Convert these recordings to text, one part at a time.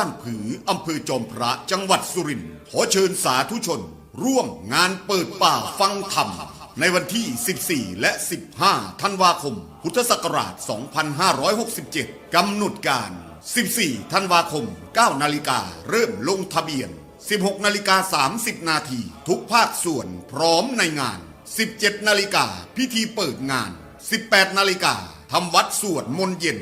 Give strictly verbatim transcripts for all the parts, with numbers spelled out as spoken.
านผือ อำเภอจอมพระ จังหวัดสุรินทร์ ขอเชิญสาธุชนร่วมงานเปิดป่าฟังธรรม ในวันที่ สิบสี่ และ สิบห้า ธันวาคม พุทธศักราช สองพันห้าร้อยหกสิบเจ็ด กำหนดการ สิบสี่ ธันวาคม เก้า นาฬิกา เริ่มลงทะเบียน สิบหก นาฬิกา สามสิบ นาที ทุกภาคส่วนพร้อมในงาน สิบเจ็ด นาฬิกา พิธีเปิดงาน สิบแปด นาฬิกา ทำวัตรสวดมนต์เย็น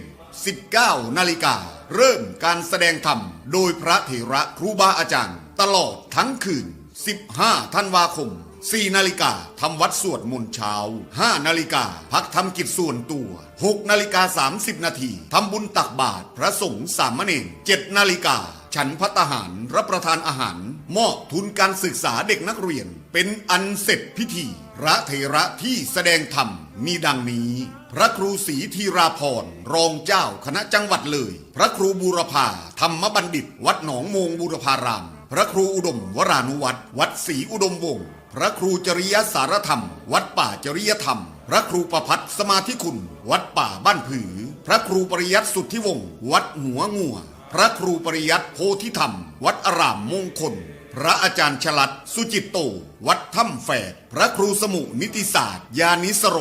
สิบเก้า นาฬิกา เริ่มการแสดงธรรมโดยพระเถระครูบาอาจารย์ ตลอดทั้งคืน สิบห้า ธันวาคม สี่ นาฬิกา ทำวัตรสวดมนต์เช้า ห้า นาฬิกา พักทำกิจส่วนตัว หก นาฬิกา สามสิบ นาที ทำบุญตักบาตรพระสงฆ์สามเณร เจ็ด นาฬิกา ฉันภัตตาหาร รับประทานอาหาร มอบทุนการศึกษาเด็กนักเรียน เป็นอันเสร็จพิธี พระเถระที่แสดงธรรมมีดังนี้ พระครูศรีธีราภรณ์ รองเจ้าคณะจังหวัดเลย พระครูบูรพา ธรรมบัณฑิต วัดหนองโมงบูรพาราม พระครูอุดมวรานุวัฒน์ วัดศรีอุดมวงศ์ พระครูจริยสารธรรม วัดป่าจริยธรรม พระครูประภัสสมาธิคุณ วัดป่าบ้านผือ พระครูปริยัติสุทธิวงศ์ วัดหัวงัว พระครูปริยัติโพธิธรรม วัดอารามมงคล พระอาจารย์ชลัด สุจิตโต วัดถ้ำแฝด พระครูสมุนิติศาสตร์ ญาณิสโร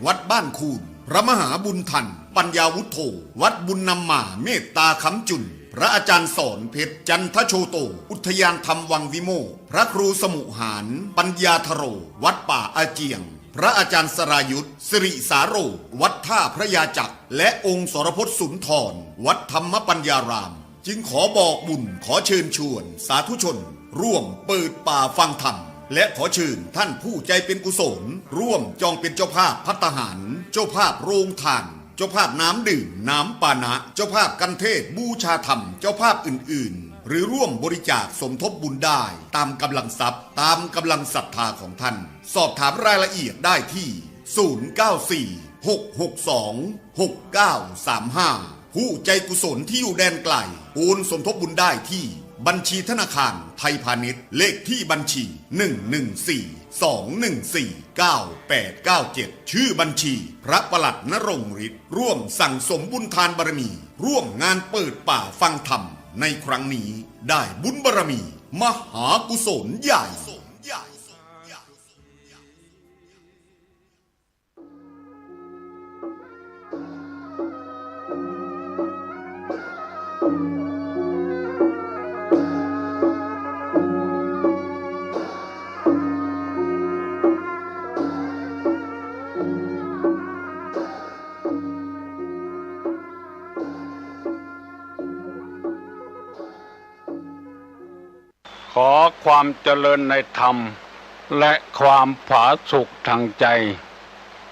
วัดบ้านคูน พระมหาบุญทัน ปัญญาวุฒโธ วัดบุญนำมาเมตตาคำจุน พระอาจารย์สอนเพชร จันทโชโต อุทยานธรรมวังวิโมกข์ พระครูสมุหาน ปัญญาธโร วัดป่าอาเจียง พระอาจารย์สรายุทธ สิริสาโร วัดท่าพระยาจักร และองค์สรพจน์สุนทร วัดธรรมปัญญาราม จึงขอบอกบุญ ขอเชิญชวนสาธุชน ร่วมเปิดป่าฟังธรรม และขอเชิญท่านผู้ใจเป็นกุศล ร่วมจองเป็นเจ้าภาพภัตตาหาร เจ้าภาพโรงทาน เจ้าภาพน้ำดื่ม น้ำปานะ เจ้าภาพคันเทศน์บูชาธรรม เจ้าภาพอื่นๆ หรือร่วมบริจาคสมทบบุญได้ตามกำลังทรัพย์ ตามกำลังศรัทธาของท่าน สอบถามรายละเอียดได้ที่ ศูนย์เก้าสี่ หกหกสอง หกเก้าสามห้า ผู้ใจกุศลที่อยู่แดนไกล โอนสมทบบุญได้ที่บัญชีธนาคารไทยพาณิชย์ เลขที่บัญชี หนึ่งหนึ่งสี่ สองหนึ่งสี่ เก้าแปดเก้าเจ็ด ชื่อบัญชี พระปลัดณรงค์ฤทธิ์ ร่วมสั่งสมบุญทานบารมี ร่วมงานเปิดป่าฟังธรรมในครั้งนี้ ได้บุญบารมี มหากุศลใหญ่ ขอความเจริญในธรรม และความผาสุกทางใจ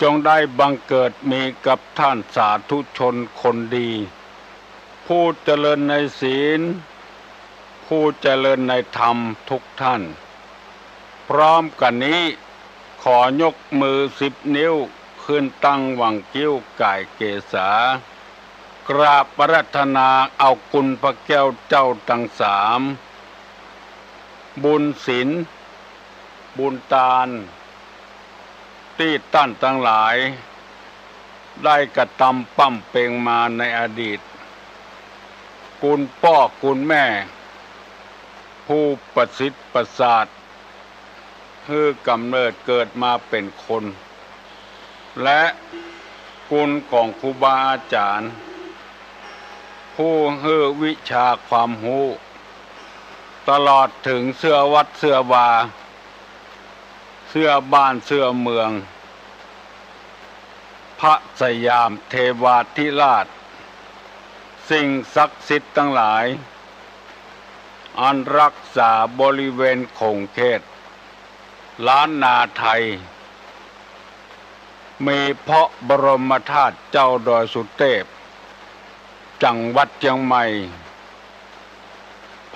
จงได้บังเกิดมีกับท่านสาธุชนคนดี ผู้เจริญในศีล ผู้เจริญในธรรมทุกท่าน พร้อมกั๋นนี้ ขอยกมือสิบนิ้วขึ้นตั้งหว่างคิ้วก่ายเกศา กราบอาราธนาเอาคุณพระแก้วเจ้าตังสาม บุญศีล บุญตาน ตี้ต้านตังหลาย ได้กระตำปำเป็งมาในอดีต คุณป้อคุณแม่ ผู้ประสิทธิ์ประสาท หื้อกำเนิดเกิดมาเป๋นคน และคุณของครูบาอาจ๋ารย์ ผู้หื้อวิชาความฮู้ ตลอดเถิงเสื้อวัดเสื้อวา เสื้อบ้านเสื้อเมือง พระสยามเทวาธิราช สิ่งศักดิ์สิทธิ์ตังหลาย อันรักษาบริเวณขงเขตล้านนาไทย มีพระบรมธาตุเจ้าดอยสุเตพ จังหวัดเจียงใหม่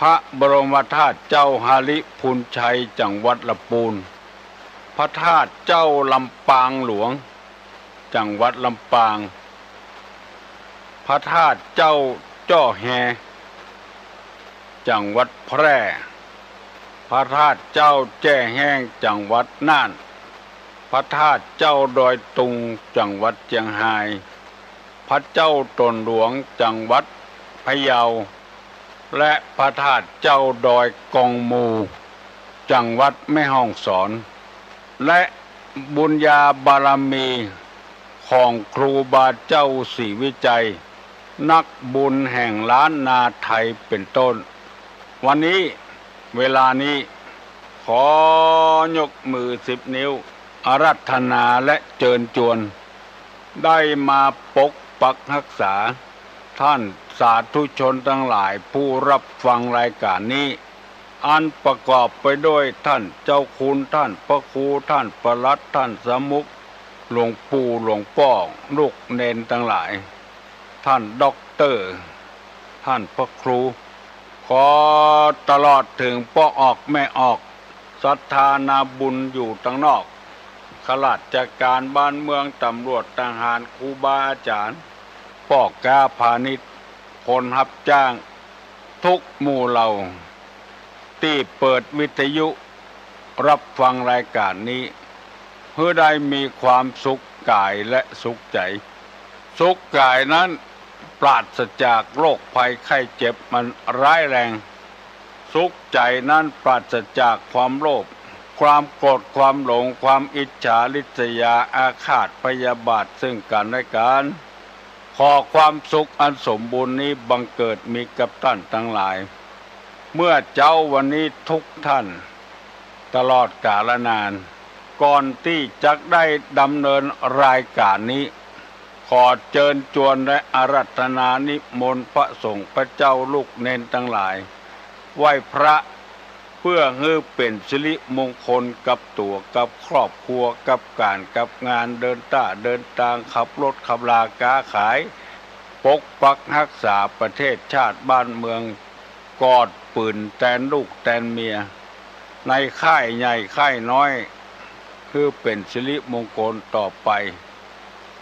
พระบรมธาตุเจ้าหริภุญชัย จังหวัดละปูน พระธาตุเจ้าลำปางหลวง จังหวัดลำปาง พระธาตุเจ้าจ้อแฮ จังหวัดแพร่ พระธาตุเจ้าแจ้แฮง จังหวัดน่าน พระธาตุเจ้าดอยตุง จังหวัดเจียงฮาย พระเจ้าตนหลวง จังหวัดพะเยา และพระธาตุเจ้าดอยกองมู จังหวัดแม่ฮ่องสอน และบุญญาบารมีของครูบาเจ้าศรีวิชัย นักบุญแห่งล้านนาไทยเป็นต้น วันนี้เวลานี้ ขอยกมือสิบนิ้ว อาราธนาและเจิญจวน ได้มาปกปักฮักษา ท่านสาธุชนตังหลายผู้รับฟังรายการนี้ อันประกอบไปด้วยท่านเจ้าคุณ ท่านพระครู ท่านปลัด ท่านสมุข หลวงปู่ หลวงป้อ ลูกเณรตังหลาย ท่านด็อกเตอร์ ท่านพระครู ขอตลอดเถิงป้อออกแม่ออก ศรัทธานาบุญอยู่ตังนอก ข้าราชการบ้านเมือง ตำรวจ ทหาร ครูบาอาจารย์ ป้อก๊าพาณิชย์ คนฮับจ้าง ทุกหมู่เหล่า ตี้เปิดวิทยุรับฟังรายการนี้ หื้อได้มีความสุขกายและสุขใจ๋ สุขกายนั้นปราศจากโรคภัยไข้เจ็บมันร้ายแรง สุขใจ๋นั้นปราศจากความโลภ ความโกรธ ความหลง ความอิจฉาริษยา อาฆาตพยาบาทซึ่งกันและกัน ขอความสุขอันสมบูรณ์นี้บังเกิดมีกับต้านตังหลาย เมื่อเจ๊าวันนี้ทุกท่าน ตลอดกาลนาน ก่อนตี้จักได้ดำเนินรายการนี้ ขอเจิญจวนและอาราธนานิมนต์พระสงฆ์พระเจ้าลูกเณรตังหลาย ไหว้พระ เพื่อหื้อเป๋นสิริมงคลกับตั๋วกับครอบครัว กับก๋านกับงาน เดินต้าเดินตาง ขับรถขับลา ก๊าขาย ปกปักฮักษาประเทศชาติบ้านเมือง กอดปืนแตนลูกแตนเมีย ในค่ายใหญ่ค่ายน้อย หื้อเป๋นสิริมงคลต่อไป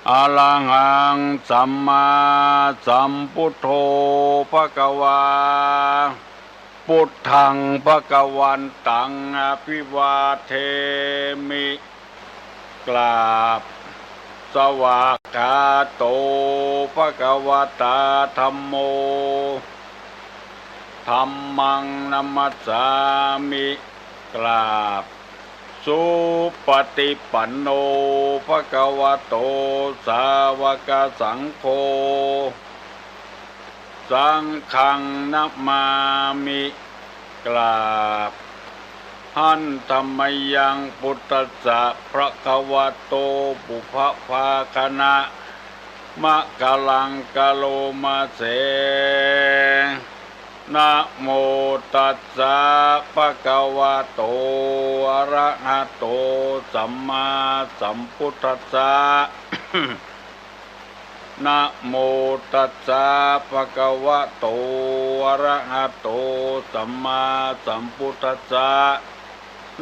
อะระหังสัมมาสัมพุทโธภะคะวา พุทธังภะคะวันตังอะภิวาเทมิ กราบ สวากขาโตภะคะวะตาธัมโม ธัมมังนะมัสสามิ กราบ สุปะติปันโนภะคะวะโต สาวกสังโฆ สังฆังนะมามิ กราบ หันธะมะยัง พุทธัสสะ ภะคะวะโต ปุพพะภาคะณะ มะกะลังกะโลมาเส นะโมตัสสะ ภะคะวะโต อะระหะโต สัมมาสัมพุทธัสสะ นะโมตัสสะ ภะคะวะโต อะระหะโต สัมมาสัมพุทธัสสะ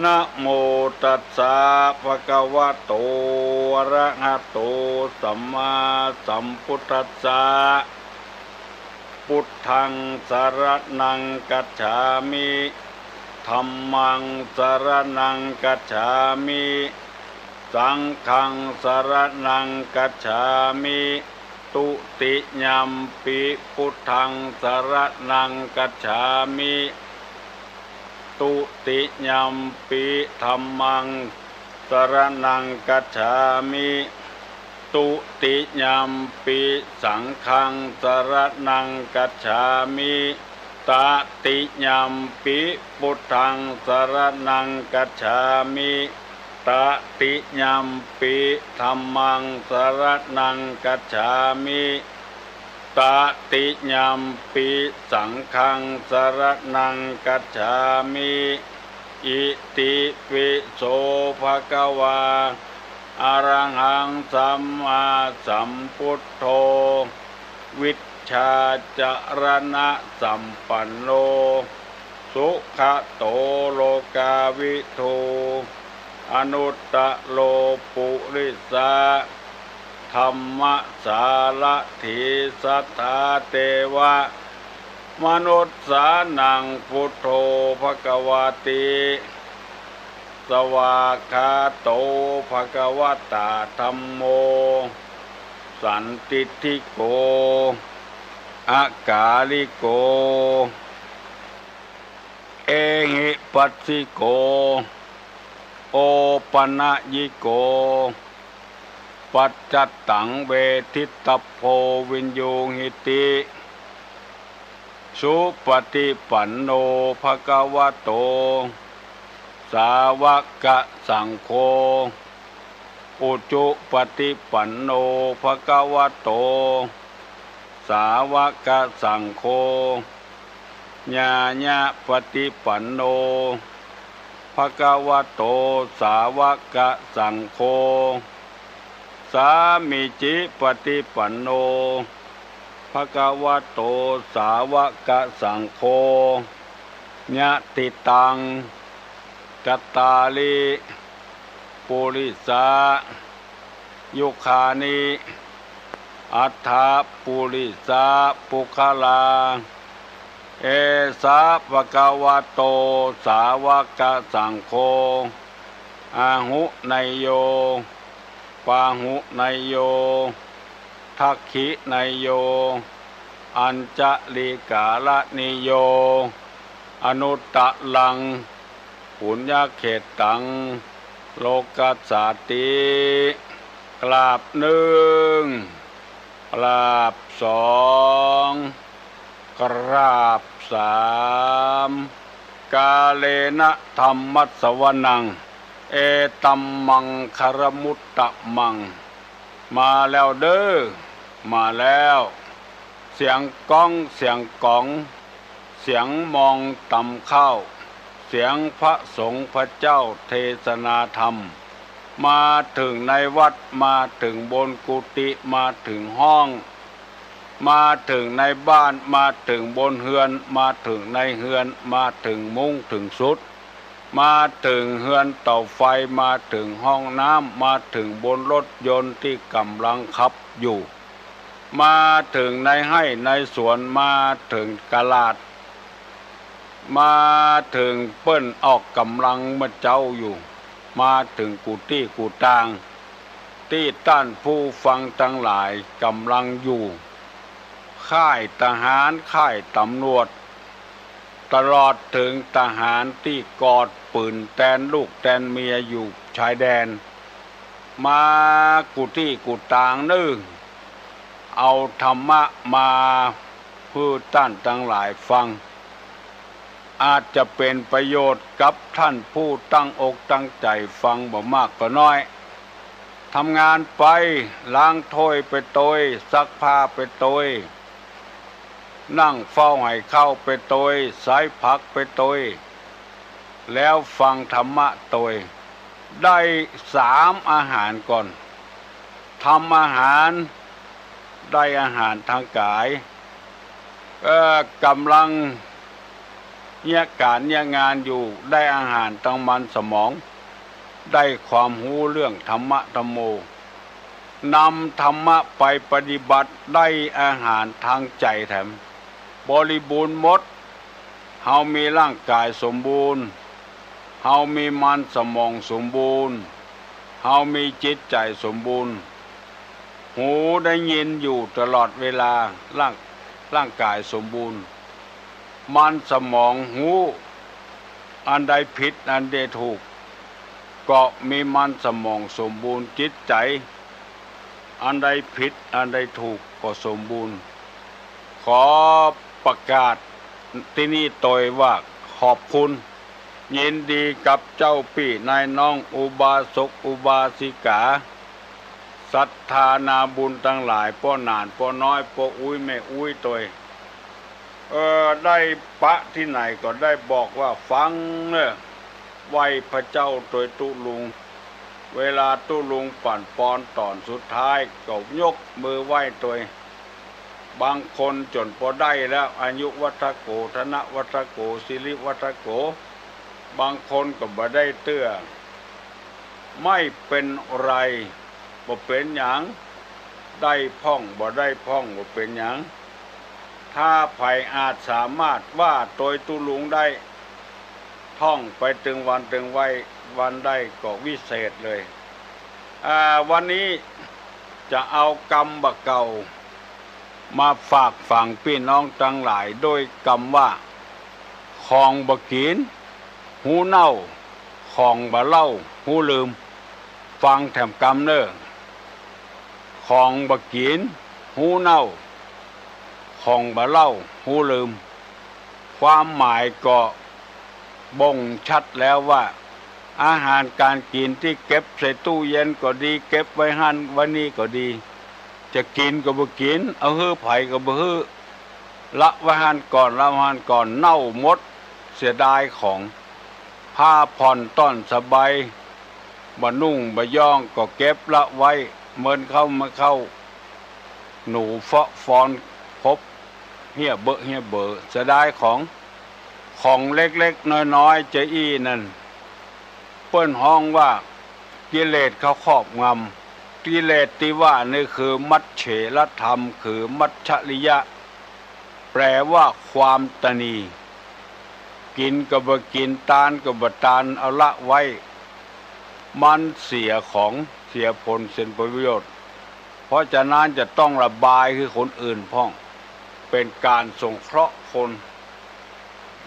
นะโมตัสสะ ภะคะวะโต อะระหะโต สัมมาสัมพุทธัสสะ พุทธังสะระณังคัจฉามิ ธัมมังสะระณังคัจฉามิ สังฆังสะระณังคัจฉามิ ตุติยัมปิพุทธังสะระณังคัจฉามิ ตุติยัมปิธัมมังสะระณังคัจฉามิ ตุติยัมปิสังฆังสะระณังคัจฉามิ ตะติยัมปิพุทธังสะระณังคัจฉามิ ตะติยัมปิธัมมังสะระณังคัจฉามิ ตะติยัมปิสังฆังสะระณังคัจฉามิ อิติปิโสภะคะวา อะระหังสัมมาสัมพุทโธ วิชชาจะระณะสัมปันโน สุขะโตโลกาวิทู อนุตตะโรปุริสะธัมมะสารถี สัทธาเตวะมนุสสานัง พุทโธภะคะวาติ สวากขาโตภะคะวะตาธัมโม สันทิฏฐิโก อะกาลิโก หิปัสสิโก โอปะนะยิโก ปัจจัตตังเวทิตาโพ วิญญูหิติ สุปฏิปันโน ภะคะวะโต สาวะกะสังโฆ อุจุปฏิปันโน ภะคะวะโต สาวะกะสังโฆ ญาญะปฏิปันโน ภะคะวะโต สาวะกะสังโฆ สามีจิปฏิปันโน ภะคะวะโต สาวะกะสังโฆ ยะติตัง จัตตาริ ปุริสา ยุคานิ อัฏฐะปุริสา ปุคคลา เอสะ ภะคะวะโต สาวะกะสังโฆ อาหุเนยโย ปาหุเนยโย ทักขิเนยโย อัญชะลีกาละนิโย อนุตตะรัง ปุญญะเขตตัง โลกัสสาติ กราบนึ่ง กราบสอง กราบสาม กาเลนะธัมมัสสวนัง เอตัมมังคะละมุตตะมัง มาแล้วเด้อ มาแล้ว เสียงก๊อง เสียงก๋อง เสียงมองตำข้าว เสียงพระสงฆ์พระเจ้าเทศนาธรรม มาเถิงในวัด มาเถิงบนกุฏิ มาเถิงห้อง มาเถิงในบ้าน มาเถิงบนเฮือน มาเถิงในเฮือน มาเถิงมุ้งเถิงสุด มาเถิงเฮือนเต๋าไฟ มาเถิงห้องน้ำ มาเถิงบนรถยนต์ตี้ก่ำลังขับอยู่ มาเถิงในไฮ่ในสวน มาเถิงกะลาด มาเถิงเปิ้นออกก่ำลังเมื่อเจ๊าอยู่ มาเถิงกู้ตี้กู้ตาง ตี้ต้านผู้ฟังตังหลายก่ำลังอยู่ ค่ายทหาร ค่ายตำรวจ ตลอดเถิงทหารตี้กอดปืนแตนลูกแตนเมียอยู่ชายแดน มากู้ตี้กู้ตางนึ่ง เอาธรรมะมาหื้อต้านตังหลายฟัง อาจจะเป๋นประโยชน์กับต้านผู้ตั้งอกตั้งใจ๋ฟังบ่มากก็น้อย ทำงานไป ล้างถ้วยไปตวย ซักผ้าไปตวย นั่งเฝ้าไหข้าวไปตวย ใส้ผักไปตวย แล้วฟังธรรมะตวย ได้สามอาหารก่อน ทำอาหาร ได้อาหารตางก๋าย เอ่อ ก่ำลังเยียะก๋านเยียะงานอยู่ ได้อาหารตางมันสมอง ได้ความฮู้เรื่องธรรมะธัมโม นำธรรมะไปปฏิบัติ ได้อาหารตางใจ๋แถม บริบูรณ์หมด เฮามีร่างก๋ายสมบูรณ์ เฮามีมันสมองสมบูรณ์ เฮามีจิตใจ๋สมบูรณ์ หูได้ยินอยู่ตลอดเวลา ร่าง ร่างก๋ายสมบูรณ์ มันสมองฮู้ อันใดผิดอันใดถูก ก็มีมันสมองสมบูรณ์ จิตใจ๋ อันใดผิดอันใดถูกก็สมบูรณ์ ขอประกาศตี้นี่ตวยว่าขอบคุณ ยินดีกับเจ้าปี้นายน้อง อุบาสกอุบาสิกา ศรัทธานาบุญตังหลาย ป้อหนานป้อน้อย ป้ออุ๊ยแม่อุ๊ยตวย เออ ได้ปะตี้ไหนก็ได้บอกว่าฟังเน่อ ไหว้พระเจ้าตวยตุ๊ลุง เวลาตุ๊ลุงปั่นปอนต๋อนสุดท้ายก็ยกมือไหว้ตวย บางคนจ๋นปอได้แล้ว อายุวัฒโก ธนวัฒโก สิริวัฒโก บางคนก็บ่ได้เตื้อ ไม่เป็นไร บ่เป๋นหยัง ได้พ่องบ่ได้พ่องบ่เป๋นหยัง ถ้าใผอาจสามารถว่าตวยตุ๊ลุงได้ ท่องไปตึงวันตึงไว้วันได้ก็วิเศษเลย อ่า วันนี้จะเอากำบ่าเก่า มาฝากฝังปี้น้องตังหลาย โดยกำว่า ของบ่กิ๋น ฮู้เน่า ของบ่าเล่าฮู้ลืม ฟังแถมกำเน่อ ของบ่ากิ๋นฮู้เน่า ของบ่าเล่าฮู้ลืม ความหมายก็บ่งชัดแล้วว่า อาหารก๋านกิ๋นตี้เก็บใส่ตู้เย็นก็ดี เก็บไว้หั้นไว้นี่ก็ดี จะกิ๋นก็บ่กิ๋น เอาหื้อใผก็บ่หื้อ ละไว้หั้นก่อน ละไว้หั้นก่อน เน่าหมด เสียดายของ ผ้าผ่อนต้อนสบาย บ่านุ่งบ่าย้องก็เก็บละไว้ เมินเข้ามาเข้า หนูเฟาะฟอน พบเฮี้ยเบอะเฮี้ยเบอ เสียดายของ ของเล็กๆ น้อยๆ จาอี้นั่น เปิ้นฮ้องว่ากิเลสเข้าครอบงำ กิเลสตี้ว่านี่คือมัจเฉรธรรม คือมัจฉริยะ แปลว่าความตณี กิ๋นก็บ่กิ๋น ตานก็บ่ตาน เอาละไว้ มันเสียของ เสียผล เสียประโยชน์ เพราะฉะนั้นจะต้องระบายหื้อคนอื่นพ่อง เป๋นก๋านสงเคราะห์คน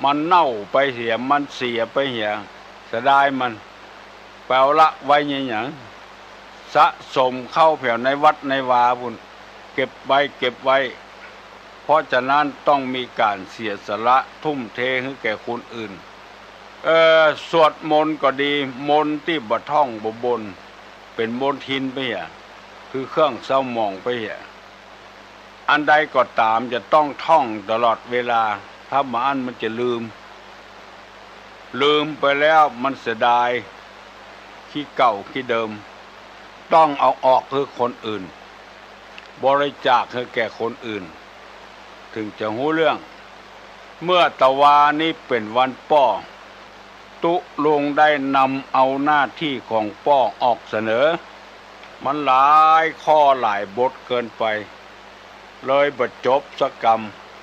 มันเน่าไปเหีย มันเสียไปเหีย เสียดายมัน ไปเอาละไว้เยียะหยัง สะสมเข้าแผวในวัดในวาปู้น เก็บไว้ เก็บไว้ เพราะฉะนั้นต้องมีก๋านเสียสละทุ่มเทหื้อแก่คนอื่น เอ่อ สวดมนต์ก็ดี มนต์ตี้บ่ท่องบ่บน เป๋นมลทินไปเหีย คือเครื่องเศร้าหมองไปเหีย อันใดก็ต๋ามจะต้องท่องตลอดเวลา ถ้าบ่อั้นมันจะลืม ลืมไปแล้วมันเสียดาย ขี้เก่าขี้เดิม ต้องเอาออกหื้อคนอื่น บริจาคหื้อแก่คนอื่น เถิงจะฮู้เรื่อง เมื่อตะวานี้เป๋นวันป้อ ตุ๊ลุงได้นำเอาหน้าตี้ของป้อออกเสนอ มันหลายข้อหลายบทเกินไป เลยบ่จบสักก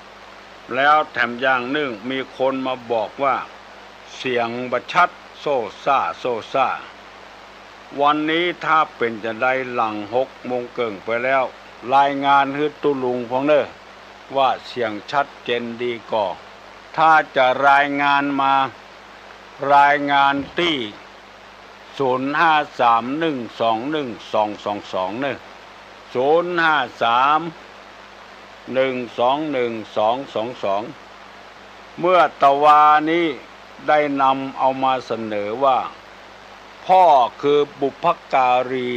ำ แล้วแถมอย่างนึ่งมีคนมาบอกว่า เสียงบ่ชัด โซ่ซ่า โซ่ซ่า วันนี้ถ้าเป๋นจาใดหลังหกโมงเกิ่งไปแล้ว รายงานหื้อตุ๊ลุงพ่องเน่อ ว่าเสียงชัดเจนดีก่อ ถ้าจะรายงานมา รายงานตี้ ศูนย์ห้าสาม หนึ่งสองหนึ่ง สองสองสอง เน่อ ศูนย์ห้าสาม หนึ่งสองหนึ่ง สองสองสอง เมื่อตะวานี้ได้นำเอามาเสนอว่า พ่อคือบุพการี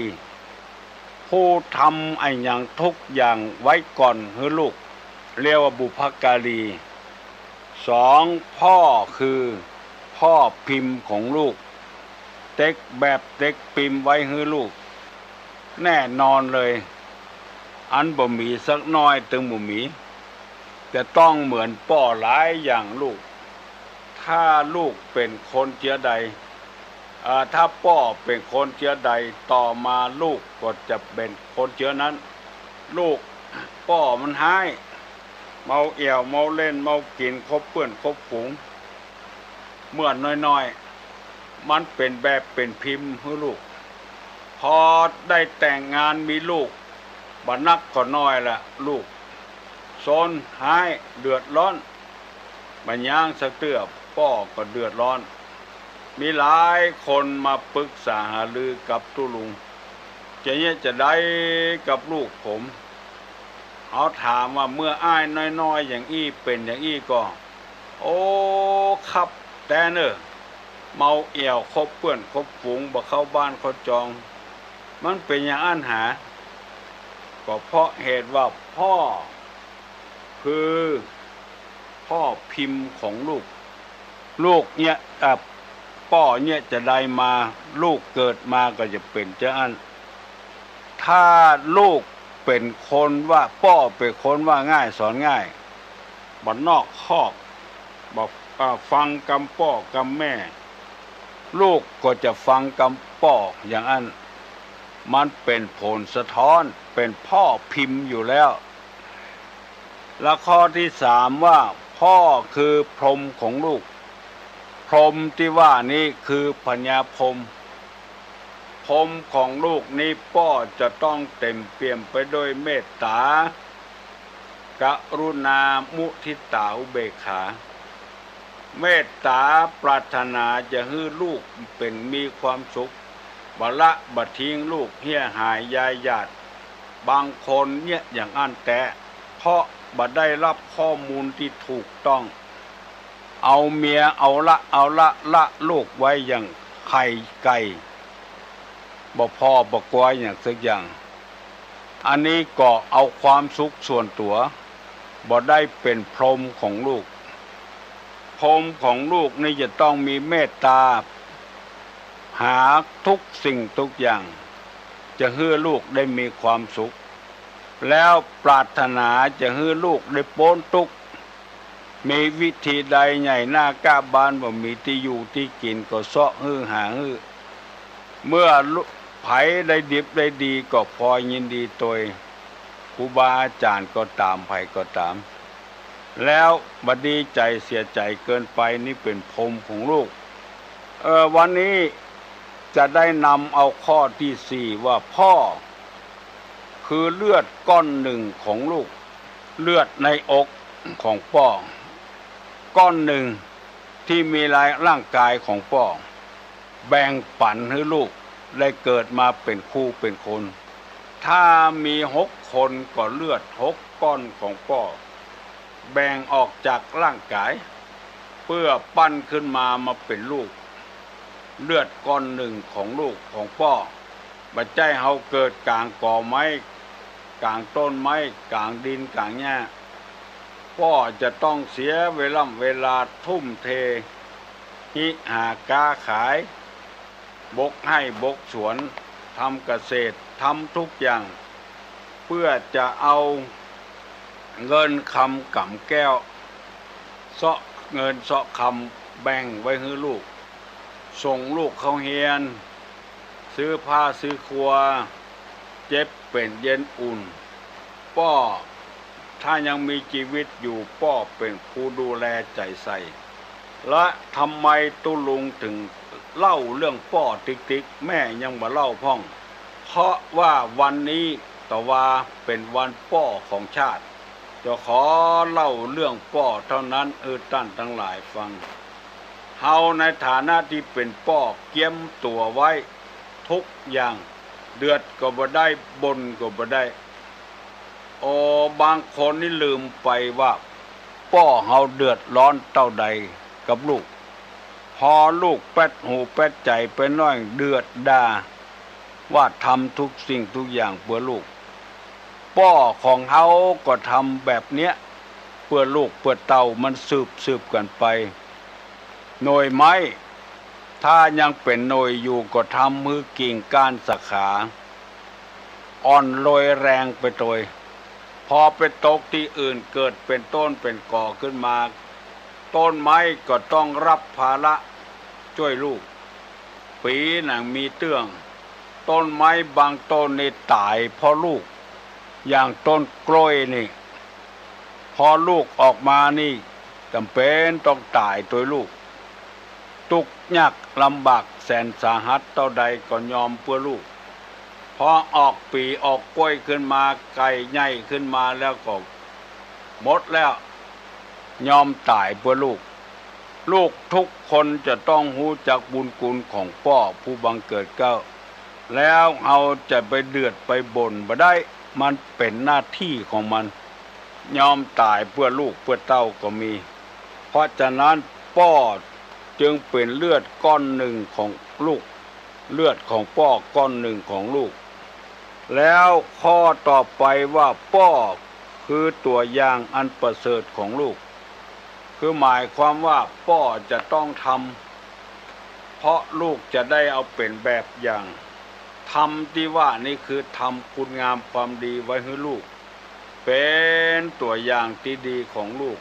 ผู้ทำอะหยังทุกอย่างไว้ก่อนหื้อลูก เรียกว่าบุพการี สอง พ่อคือพ่อพิมพ์ของลูก เต็กแบบเต็กปิมพ์ไว้หื้อลูก แน่นอนเลย อันบ่มีสักน้อยตึงบ่มี จะต้องเหมือนป้อหลายอย่างลูก ถ้าลูกเป๋นคนเจื้อใด อ่า ถ้าป้อเป๋นคนเจื้อใด ต่อมาลูกก็จะเป๋นคนเจื้อนั้น ลูก ป้อมันฮ้าย เมาเอี่ยว เมาเล่น เมากิ๋น คบเปื้อนคบฝูง เมื่อน้อยๆ มันเป๋นแบบเป๋นพิมพ์หื้อลูก พอได้แต่งงานมีลูก บ่นักก็น้อยละ ลูกซนฮ้าย เดือดร้อน บ่ยางสักเตื้อ ป้อก็เดือดร้อน มีหลายคนมาปรึกษาหารือกับตุ๊ลุง จะเยียะจาใดกับลูกผม เขาถามว่าเมื่ออ้ายน้อยๆ อย่างอี้เป๋นอย่างอี้ก่อ โอ้ คับแต๊เน่อ เมาเอี่ยว คบเปื้อนคบฝูง บ่เข้าบ้านเข้าจอง มันเป๋นอย่างอั้นหา ก็เพราะเหตุว่าพ่อ คือพ่อพิมพ์ของลูก ลูกเยียะ อ่ะ ป้อเยียะจาใดมา ลูกเกิดมาก็จะเป๋นจาอั้น ถ้าลูกเป๋นคนว่า ป้อเป๋นคนว่าง่ายสอนง่าย บ่นอกคอก บ่ อ่า ฟังกำป้อกำแม่ ลูกก็จะฟังกำป้ออย่างอั้น มันเป๋นผลสะท้อน เป๋นพ่อพิมพ์อยู่แล้ว และข้อตี้สามว่า พ่อคือพรหมของลูก พรหมตี้ว่านี้คือพญาพรหม พรหมของลูกนี้ป้อจะต้องเต๋มเปี่ยมไปด้วยเมตต๋า กรุณา มุทิตา อุเบกขา เมตต๋าปรารถนาจะหื้อลูกเป๋นมีความสุข บ่ละบ่ทิ้งลูกเหียหายยายหยาด บางคนเยียะอย่างอั้นแต๊ เพราะบ่ได้ฮับข้อมูลตี้ถูกต้อง เอาเมียเอาละเอาละละลูกไว้อย่างไข่ไก่ บ่พ่อบ่กลัวอย่างสักอย่าง อันนี้ก็เอาความสุขส่วนตั๋ว บ่ได้เป๋นพรหมของลูก พรหมของลูกนี่จะต้องมีเมตต๋า หาทุกสิ่งทุกอย่าง จะหื้อลูกได้มีความสุข แล้วปรารถนาจะหื้อลูกได้ป๊นตุ๊กข์ มีวิธีใด ใหญ่หน้าก้าบานบ่มีตี้อยู่ตี้กิ๋นก็เซาะหื้อหาหื้อ เมื่อใผได้ดิบได้ดีก็พลอยยินดีตวย ครูบาอาจ๋ารย์ก็ต๋าม ใผก็ต๋าม แล้วบ่ดีใจ๋เสียใจ๋เกินไป นี่เป๋นพรหมของลูก เออ วันนี้จะได้นำเอาข้อตี้สี่ว่าพ่อคือเลือดก้อนนึ่งของลูก เลือดในอกของป้อ ก้อนนึ่งตี้มีในร่างก๋ายของป้อ แบ่งปั๋นหื้อลูกได้เกิดมาเป๋นคู่เป๋นคน ถ้ามีหกคนก็เลือดหกก้อนของป้อ แบ่งออกจากร่างก๋าย เปื้อปั้นขึ้นมามาเป๋นลูก เลือดก้อนนึ่งของลูกของป้อ บ่ใจ้เฮาเกิดก๋างกอไม้ ก๋างต้นไม้ ก๋างดิน ก๋างหญ้า ป้อจะต้องเสียเวล่ำเวลาทุ่มเท ฮิหาก๊าขาย บกไฮ่บกสวน ทำเกษตร ทำทุกอย่าง เปื้อจะเอาเงินคำก๋ำแก้ว เซาะเงินเซาะคำแบ่งไว้หื้อลูก ส่งลูกเข้าเฮียน ซื้อผ้าซื้อครัว เจ็บเป๋นเย็นอุ่น ป้อ ถ้ายังมีจีวิตอยู่ ป้อเป๋นผู้ดูแลใจ๋ใส่ และทำไมตุ๊ลุงถึงเล่าเรื่องป้อติ๊กๆ แม่ยังบ่เล่าพ่อง เพราะว่าวันนี้ตะวาเป๋นวันป้อของชาติ จะขอเล่าเรื่องป้อเต้านั้นหื้อต้านตังหลายฟัง เฮาในฐานะตี้เป๋นป้อเกียมตั๋วไว้ทุกอย่าง เดือดก็บ่ได้ บ่นก็บ่ได้ โอ้ บางคนนี่ลืมไปว่า ป้อเฮาเดือดร้อนเต้าใดกับลูก พอลูกแป๊ดหูแป๊ดใจ๋ไปหน้อย เดือดด่า ว่าทำทุกสิ่งทุกอย่างเปื้อลูก ป้อของเฮาก็ทำแบบเนี้ย เปื้อลูกเปื้อเต้ามันสืบๆ กั๋นไป หน่วยไม้ ถ้ายังเป๋นหน่วยอยู่ก็ทำหื้อกิ่งก้านสาขาอ่อนโรยแรงไปตวย พอไปตกตี้อื่นเกิดเป๋นต้นเป๋นกอขึ้นมา ต้นไม้ก็ต้องฮับภาระจ้วยลูก ปี๋หนึ่งมีเตื้อง ต้นไม้บางต้นนี่ต๋ายเพราะลูก อย่างต้นกล้วยนี่ พอลูกออกมานี่จ๋ำเป๋นต้องต๋ายตวยลูก ตุ๊กข์ยากลำบากแสนสาหัสเต้าใดก็ยอมเปื้อลูก พอออกปี๋ออกกล้วยขึ้นมา ใก่ใหญ่ขึ้นมาแล้วก็หมดแล้ว ยอมต๋ายเปื้อลูก ลูกทุกคนจะต้องฮู้จักบุญคุณของป้อผู้บังเกิดเกล้า แล้วเฮาจะไปเดือดไปบ่นบ่ได้ มันเป๋นหน้าตี้ของมัน ยอมต๋ายเปื้อลูกเปื้อเต้าก็มี เพราะฉะนั้นป้อจึงเป๋นเลือดก้อนนึ่งของลูก เลือดของป้อก้อนนึ่งของลูก แล้วข้อต่อไปว่าป้อคือตั๋วอย่างอันประเสริฐของลูก คือหมายความว่าป้อจะต้องทำ เพราะลูกจะได้เอาเป๋นแบบอย่าง ธรรมตี้ว่านี้คือทำคุณงามความดีไว้หื้อลูก เป๋นตั๋วอย่างตี้ดีของลูก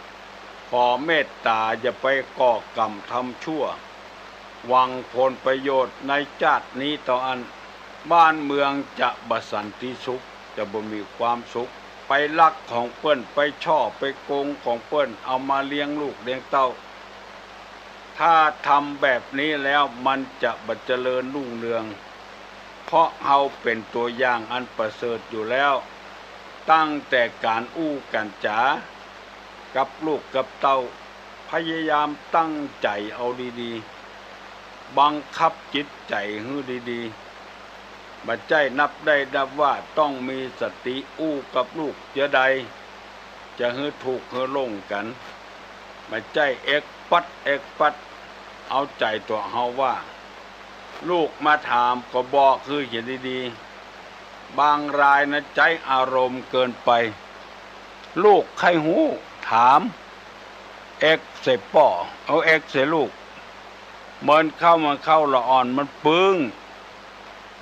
ขอเมตต๋าอย่าไปก่อกรรมทำชั่ว หวังผลประโยชน์ในจาตินี้เต้าอั้น บ้านเมืองจะบ่สันติสุข จะบ่มีความสุข ไปลักของเปิ้น ไปฉ้อไปโกงของเปิ้น เอามาเลี้ยงลูกเลี้ยงเต้า ถ้าทำแบบนี้แล้วมันจะบ่เจริญรุ่งเรือง เพราะเฮาเป๋นตั๋วอย่างอันประเสริฐอยู่แล้ว ตั้งแต่ก๋านอู้ก๋านจ๋ากับลูกกับเต้า พยายามตั้งใจ๋เอาดีๆ บังคับจิตใจ๋หื้อดีๆ บ่ใจ้นับได้นับว่า ต้องมีสติอู้กับลูกเตื้อใด จะหื้อถูกหื้อหลงกั๋น บ่ใจ้เอ็กปัดเอ็กปัด เอาใจ๋ตั๋วเฮาว่า ลูกมาถามก็บอกหื้อเหียดีๆ บางรายนะใจ๊อารมณ์เกินไป ลูกใค่ฮู้ ถาม เอ็กใส่ป้อ เอาเอ็กใส่ลูก เหมือนเข้า เหมือนเข้าละอ่อนมันปึ้ง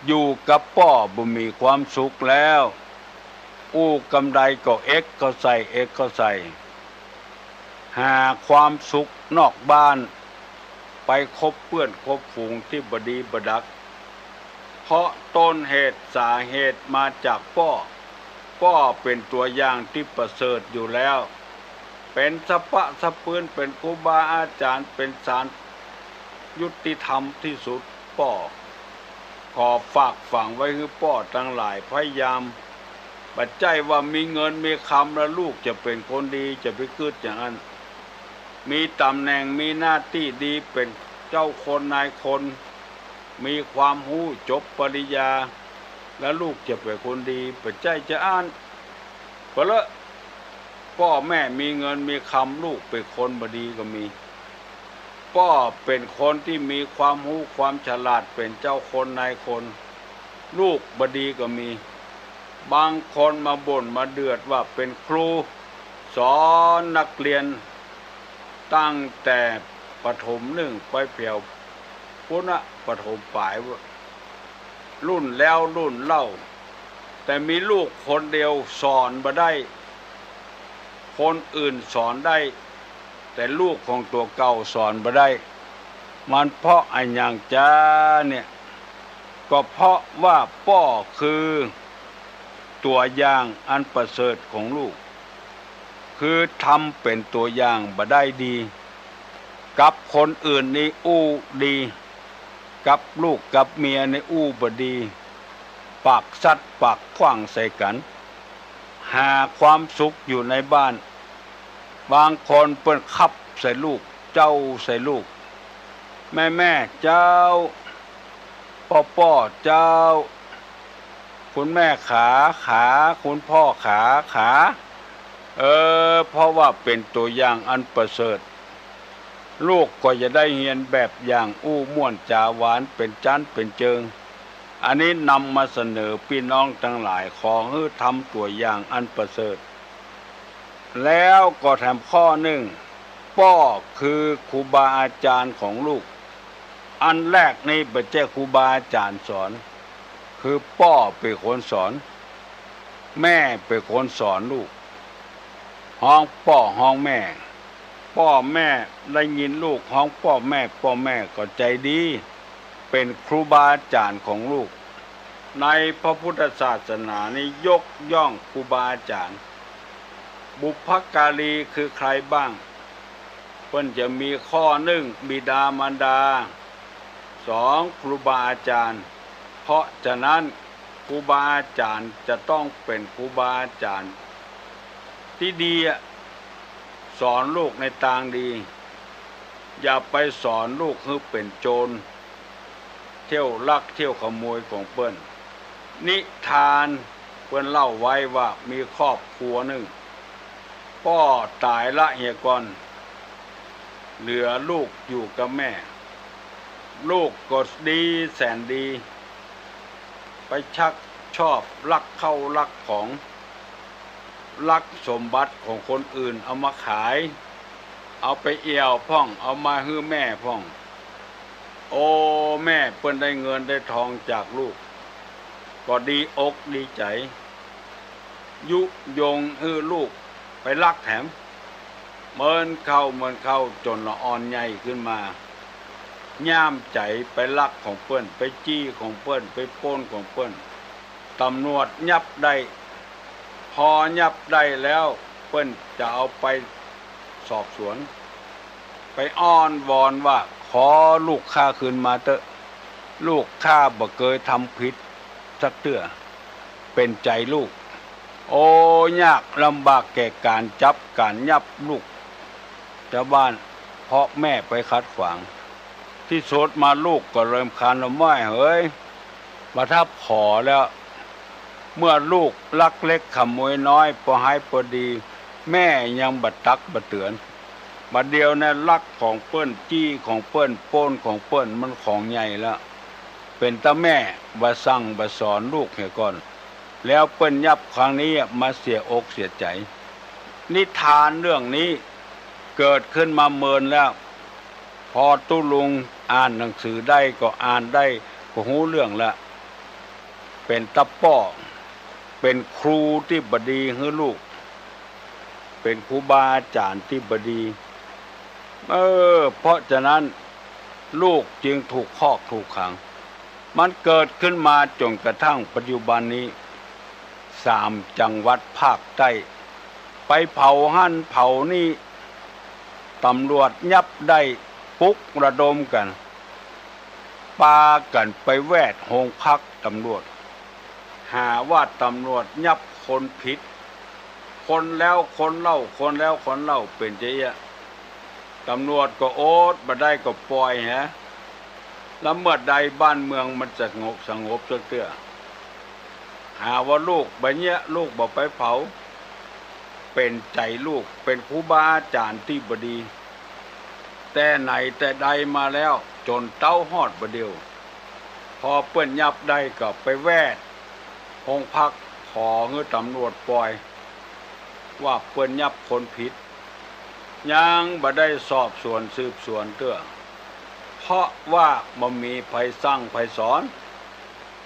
อยู่กับป้อบ่มีความสุขแล้ว อู้กำใดก็เอ็กเข้าใส่ เอ็กเข้าใส่ หาความสุขนอกบ้าน ไปคบเปื้อนคบฝูงตี้บ่ดีบ่ดัก เพราะต้นเหตุสาเหตุมาจากป้อ ป้อเป๋นตั๋วอย่างตี้ประเสริฐอยู่แล้ว เป๋นสะปะสะปืน เป๋นครูบาอาจ๋ารย์ เป๋นศาลยุติธรรมตี้สุด ป้อ ขอฝากฝังไว้หื้อป้อตังหลายพยายาม บ่ใจ้ว่ามีเงินมีคำแล้วลูกจะเป๋นคนดี จะไปกึ๊ดอย่างนั้น มีต๋ำแหน่งมีหน้าตี้ดี เป๋นเจ้าคนนายคน มีความฮู้จบปริญญา แล้วลูกจะเป๋นคนดี บ่ใจ้จาอั้น เป๋นละ ป้อแม่มีเงินมีคำ ลูกเป๋นคนบ่ดีก็มี ป้อเป๋นคนตี้มีความฮู้ความฉลาด เป๋นเจ้าคนนายคน ลูกบ่ดีก็มี บางคนมาบ่นมาเดือดว่าเป๋นครู สอนนักเรียน ตั้งแต่ประถมนึ่งไปแผวปู๊นนะ ประถมปลาย รุ่นแล้วรุ่นเล่า แต่มีลูกคนเดียวสอนบ่ได้ คนอื่นสอนได้ แต่ลูกของตั๋วเก่าสอนบ่ได้ มันเพราะอะหยังจาเนี่ย ก็เพราะว่าป้อคือตั๋วอย่างอันประเสริฐของลูก คือทำเป๋นตั๋วอย่างบ่ได้ดี กับคนอื่นนี่อู้ดี กับลูกกับเมียนี่อู้บ่ดี ปากสัดปากขว้างใส่กั๋น หาความสุขอยู่ในบ้าน บางคนเปิ้นขับใส่ลูก เจ้าใส่ลูก แม่ๆ เจ้า ป้อๆ เจ้า คุณแม่ขา ขา คุณพ่อขา ขา เออ เพราะว่าเป๋นตั๋วอย่างอันประเสริฐ ลูกก็จะได้เฮียนแบบอย่าง อู้ม่วนจ๋าหวานเป๋นจั้นเป๋นเจิง อันนี้นำมาเสนอปี้น้องตังหลาย ขอหื้อทำตั๋วอย่างอันประเสริฐ แล้วก็แถมข้อนึ่ง ป้อคือครูบาอาจ๋ารย์ของลูก อันแรกนี่บ่ใจ้ครูบาอาจ๋ารย์สอน คือป้อเป๋นคนสอน แม่เป๋นคนสอนลูก ฮ้องป้อฮ้องแม่ ป้อแม่ได้ยินลูกฮ้องป้อแม่ ป้อแม่ก็ใจ๋ดี เป๋นครูบาอาจ๋ารย์ของลูก ในพระพุทธศาสนานี้ยกย่องครูบาอาจ๋ารย์ บุพการีคือใครบ้าง เปิ้นจะมีข้อนึ่ง บิดามารดา สอง ครูบาอาจ๋ารย์ เพราะฉะนั้นครูบาอาจ๋ารย์จะต้องเป๋นครูบาอาจ๋ารย์ตี้ดีอะ สอนลูกในตางดี อย่าไปสอนลูกหื้อเป๋นโจร เที่ยวลักเที่ยวขโมยของเปิ้น นิทานเปิ้นเล่าไว้ว่ามีครอบครัวนึ่ง ป้อต๋ายละเหียก่อน เหลือลูกอยู่กับแม่ ลูกก็ดีแสนดี ไปชักชอบลักเข้าลักของ ลักสมบัติของคนอื่นเอามาขาย เอาไปเอี่ยวพ่อง เอามาหื้อแม่พ่อง โอ้ แม่เปิ้นได้เงินได้ทองจากลูก ก็ดีอกดีใจ๋ ยุยงหื้อลูกไปลักแถม เหมินเข้าเหมินเข้าจ๋นละอ่อนใหญ่ขึ้นมา ย่ามใจ๋ไปลักของเปิ้น ไปจี้ของเปิ้น ไปปล้นของเปิ้น ต๋ำรวจยับได้ พอยับได้แล้วเปิ้นจะเอาไปสอบสวน ไปอ้อนวอนว่า ขอลูกข้าคืนมาเต๊อะ ลูกข้าบ่เกยทำผิดสักเตื้อ เป๋นใจ๋ลูก โอ้ ยากลำบากแก่ก๋านจับก๋านยับลูก จาวบ้าน เพราะแม่ไปขัดขวาง ตี้สุดมาลูกก็เริ่มคลานว่า แม่เหย บ่าถ้าผ่อแล้ว เมื่อลูกลักเล็กขโมยน้อย ปอหายปอดี แม่ยังบ่ตักบ่เตือน บ่าเดี่ยวนี้ลักของเปิ้น จี้ของเปิ้น ปล้นของเปิ้น มันของใหญ่แล้ว เป๋นตาแม่บ่สั่งบ่สอนลูกเหียก่อน แล้วเปิ้นยับครั้งนี้มาเสียอกเสียใจ๋ นิทานเรื่องนี้เกิดขึ้นมาเมินแล้ว ปอตุ๊ลุงอ่านหนังสือได้ก็อ่านได้ ก็ฮู้เรื่องแล้ว เป๋นตาป้อ เป๋นครูตี้บ่ดีหื้อลูก เป๋นครูบาอาจ๋ารย์ตี้บ่ดี เออ เพราะฉะนั้นลูกจึงถูกคอกถูกขัง มันเกิดขึ้นมาจ๋นกระทั่งปัจจุบันนี้ สามจังหวัดภาคใต้ ไปเผาหั้นเผานี่ ตำรวจยับได้ ปลุกระดมกั๋น ปากั๋นไปแวดโฮงพักตำรวจ หาว่าตำรวจยับคนผิด คนแล้วคนเล่า คนแล้วคนเล่า เป๋นจะอี้ ตำรวจก็อดบ่ได้ก็ป่อยแห แล้วเมื่อใดบ้านเมืองมันจะสงบ สงบสักเตื้อ หาว่าลูกบ่าเยียะ ลูกบ่ไปเผา เป๋นใจ๋ลูก เป๋นครูบาอาจ๋ารย์ตี้บ่ดี แต่ไหนแต่ใดมาแล้ว จ๋นเต๊าฮอดบ่าเดี่ยว ปอเปิ้นยับได้ก็ไปแวดโฮงพัก ขอหื้อตำรวจป่อย ว่าเปิ้นยับคนผิด ยังบ่ได้สอบสวนสืบสวนเตื้อ เพราะว่าบ่มีใผสั่งใผสอน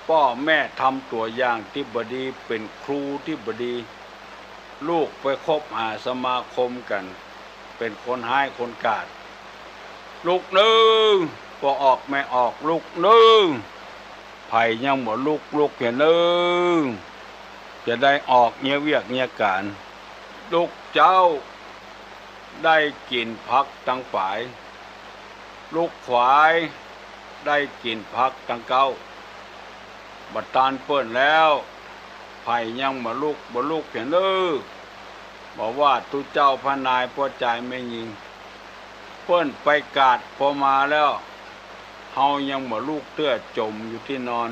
ป้อแม่ทำตั๋วอย่างตี้บ่ดี เป๋นครูตี้บ่ดี ลูกไปคบหาสมาคมกั๋น เป๋นคนฮ้ายคนกาจ ลุกนึ่ง ป้อออกแม่ออก ลุกนึ่ง ใผยังบ่ลุก ลุกเหียนึ่ง จะได้ออกเยียะเวียกเยียะก๋าน ลุกเจ๊า ได้กิ๋นผักตังป๋าย ลุกขวาย ได้กิ๋นผักตังเก๊า บ่ตันเปิ้นแล้ว ใผยังบ่ลุก บ่ลุกเหียนึ่ง บ่ว่าตุ๊เจ้าพระนายป้อจายแม่ญิง เปิ้นไปกาดปอมาแล้ว เฮายังบ่ลุกเตื้อ จ๋มอยู่ตี้นอน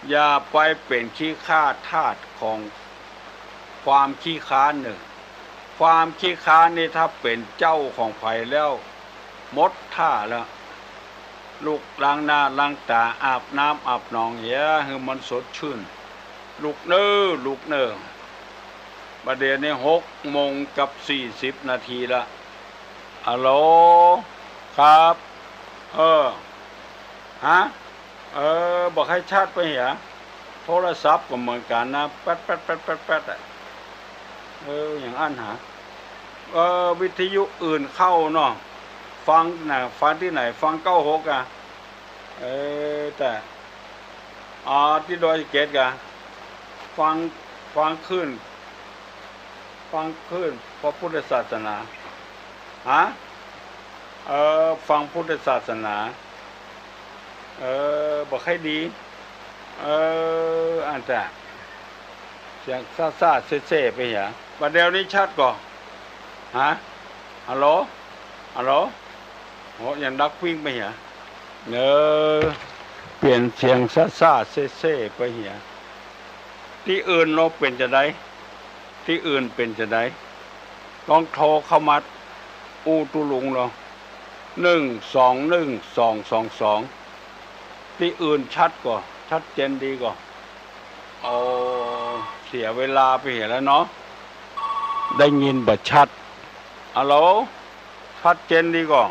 อย่าไปเป๋นขี้คร้าทาสของความขี้คร้านเน่อ ความขี้คร้านนี่ถ้าเป๋นเจ้าของใผแล้ว หมดท่าแล้ว ลุกล้างหน้าล้างต๋า อาบน้ำอาบหนองเหียหื้อมันสดชื่น ลุกเน่อ ลุกเน่อ บ่าเดี่ยวนี้หกโมงกับสี่สิบนาทีละ อะโหล ครับ เออ ฮะ เออ บ่ใค่ชัดไปเหีย โทรศัพท์ก็เหมือนกั๋นนะ แป๊ดแป๊ดแป๊ดแป๊ดแป๊ดอะ เออ อย่างอั้นหา เออ วิทยุอื่นเข้าเนาะ ฟังน่ะ ฟังตี้ไหน ฟังเก้าหกอะ เออ แต่ อ๋อ ตี้ดอยสะเก็ดกะ ฟัง ฟังคลื่น ฟังคลื่นพระพุทธศาสนา ฮะ เออ ฟังพุทธศาสนา เออ บ่ใค่ดี เออ อันจะ เสียงซ่าๆ เซ่ๆ ไปเหีย บ่าเดี่ยวนี้ชัดก่อ ฮะ ฮัลโหล ฮัลโหล โห ยังดักปิ้งไปเหีย เออ เปลี่ยนเสียงซ่าๆ เซ่ๆ ไปเหีย ตี้อื่นลอเป๋นจาใด ตี้อื่นเป๋นจาใด ลองโทรเข้ามาอู้ตุ๊ลุงลอ หนึ่งสองหนึ่งสองสองสอง ตี้อื่นชัดก่อ ชัดเจนดีก่อ โอ้ เสียเวลาไปเหียแล้วเนาะ ได้ยินบ่ชัด ฮัลโหล ชัดเจนดีก่อ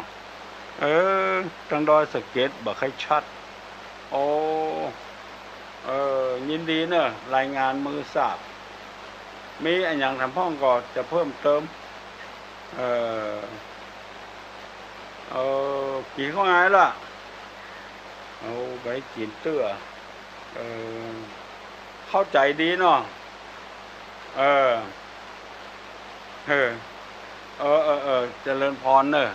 เออ ตังดอยสะเก็ดบ่ใค่ชัด โอ้ เออ ยินดีเน่อ รายงานหื้อทราบ มีอะหยังถามพ่องก็จะเพิ่มเติม เออ เออ กิ๋นข้าวงายละ เอาไปกิ๋นเตื้อ เออ เข้าใจ๋ดีเนาะ เออ เออ เออ เออ เออ เจริญพรเน่อ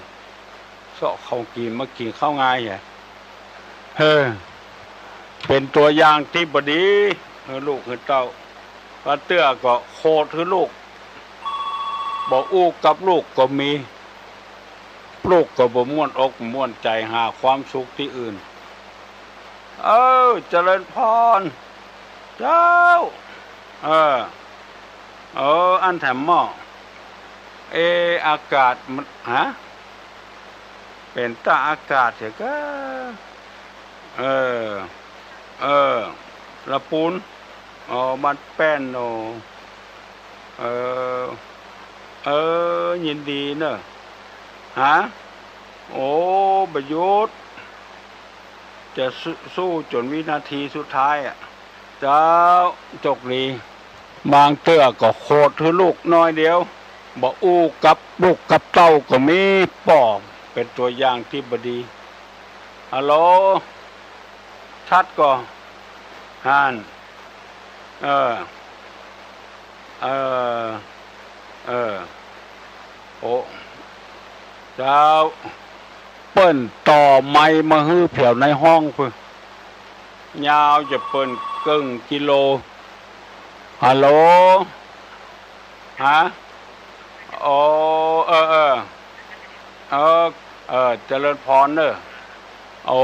เซาะข้าวกิ๋นมากิ๋นข้าวงายเหีย เออ เป๋นตั๋วอย่างตี้บ่ดี หื้อลูกหื้อเต้า บ่าเตื้อก็โขดหื้อลูก บ่อู้กับลูกก็มี ลูกก็บ่ม่วนอกม่วนใจ๋ หาความสุขตี้อื่น เออ เจริญพร เจ้า เออ เออ อันแถมหม้อ เอ อากาศมัน ฮะ เป๋นตาอากาศเสียก็ เออ เออ ละปูน อ๋อ บ้านแป้นโน เออ เออ ยินดีเนอะ ฮะ โอ้ บ่หยุด จะสู้ สู้จ๋นวินาทีสุดท้ายอะ เจ้า โจคดี บางเตื้อก็โขดหื้อลูกน้อยเดียว บ่อู้กับลูกกับเต้าก็มี ป้อ เป๋นตั๋วอย่างตี้บ่ดี ฮัลโหล ชัดก่อ หั้น เออ เออ เออ โอ้ เจ้า เปิ้นต่อไมค์มาหื้อแผวในห้องพุ้น ยาวจะเปิ้นเกิ่งกิโล ฮัลโหล ฮะ โอ้ เออ เออ เออ เออ เจริญพรเนอะ โอ้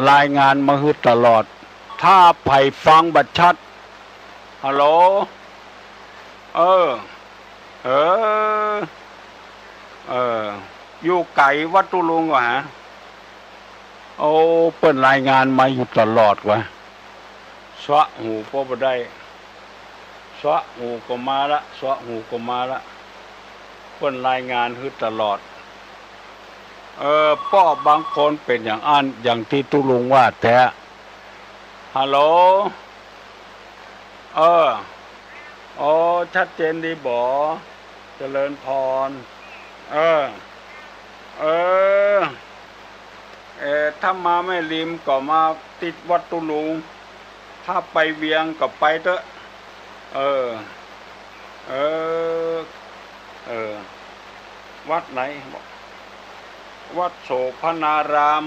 รายงานมาหื้อตลอด ถ้าใผฟังบ่ชัด ฮัลโหล เออ เออ เออ อยู่ไก๋วัดตุ๊ลุงก่อฮะ โอ้ เปิ้นรายงานมาอยู่ตลอดวะ สะหูก็บ่ได้ สะหูก็มาละ สะหูก็มาละ เปิ้นรายงานหื้อตลอด เออ ป้อบางคนเป๋นอย่างอั้น อย่างตี้ตุ๊ลุงว่าแต๊ ฮัลโหล เออ อ๋อ ชัดเจนดีบ่ เจริญพร เออ เออ เออ ถ้ามาแม่ริมก็มาติดวัดตุ๊ลุง ถ้าไปเวียงก็ไปเต๊อะ เออ เออ เออ วัดไหน บอก วัดโสภณาราม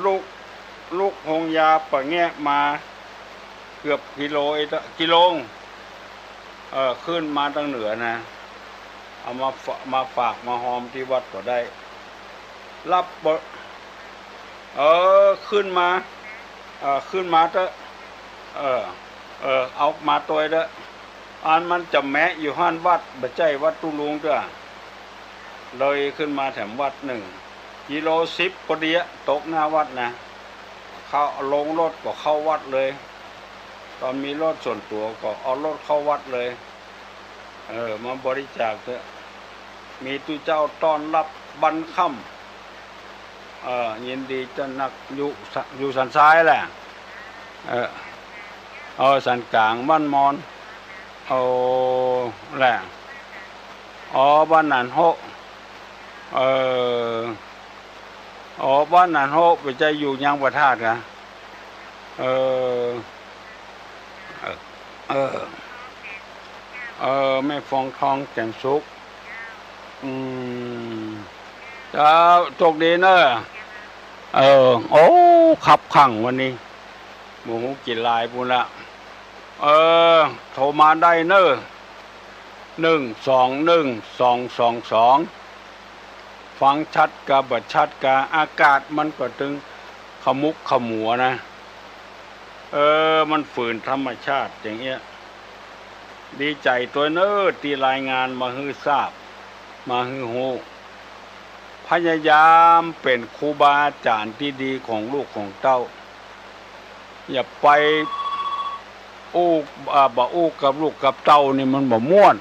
ลุก ลุกโฮงยาปะแงะมา เกือบกิโล เอ๊ะ กิโล เออ ขึ้นมาตางเหนือนะ เอามาฝ- มาฝากมาฮอมตี้วัดก็ได้ รับบ่ เออ ขึ้นมา เออ ขึ้นมาเต๊อะ เออ เออ เอามาตวยเต๊อะ อันมันจะแมะอยู่หั้นวัด บ่ใจ้วัดตุ๊ลุงเต๊อะ เลยขึ้นมาแถมวัดนึ่ง กิโลสิบปอดีอะ ตกหน้าวัดนะ เข้า ลงรถก็เข้าวัดเลย ต๋อนมีรถส่วนตั๋วก็เอารถเข้าวัดเลย เออ มาบริจาคเต๊อะ มีตุ๊เจ้าต้อนรับบั้นค่ำ เออ ยินดีเจ้านัก อยู่ส- อยู่สันซ้ายแหละ เออ เออ สันก๋างบ้านมอน โอ้ แหละ อ๋อ บ้านหนานโฮะ เออ อ๋อ บ้านหนานโฮะ บ่ใจ้อยู่ยางประทาดกะ เออ เออ เออ เออ แม่ฟองทองแจ่มสุข อืม เจ้า โจคดีเนอะ เออ โอ้ คับขั่งวันนี้ บ่ฮู้กี่ลายปู้นละ เออ โทรมาได้เนอะ นึ่งสองนึ่งสองสองสอง ฟังชัดกาบ่ชัดกา อากาศมันก็ตึงขมุกขมัวนะ เออ มันฝืนธรรมชาติอย่างเงี้ย ดีใจ๋ตวยเนอะ ตี้รายงานมาหื้อทราบ มาหื้อฮู้ พยายามเป๋นครูบาอาจ๋ารย์ตี้ดีของลูกของเต้า อย่าไปอู้ อ่า บ่อู้กับลูกกับเต้านี่มันบ่ม่วน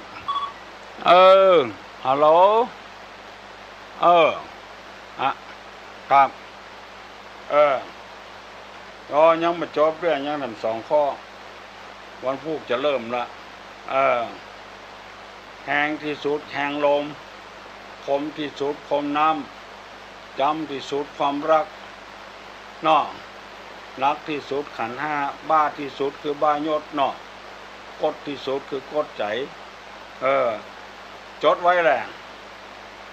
เออ ฮัลโหล เออ อะ ครับ เออ อ๋อ ยังบ่จบเตื้อ ยังแถมสองข้อ วันพูกจะเริ่มละ เออ แฮงตี้สุดแฮงลม คมตี้สุดคมน้ำ จ๋ำตี้สุดความฮัก เนาะ หนักตี้สุดขันธ์ห้า บ้าตี้สุดคือบ้ายศเนาะ ก๊ดตี้สุดคือก๊ดใจ๋ เออ จดไว้แหละ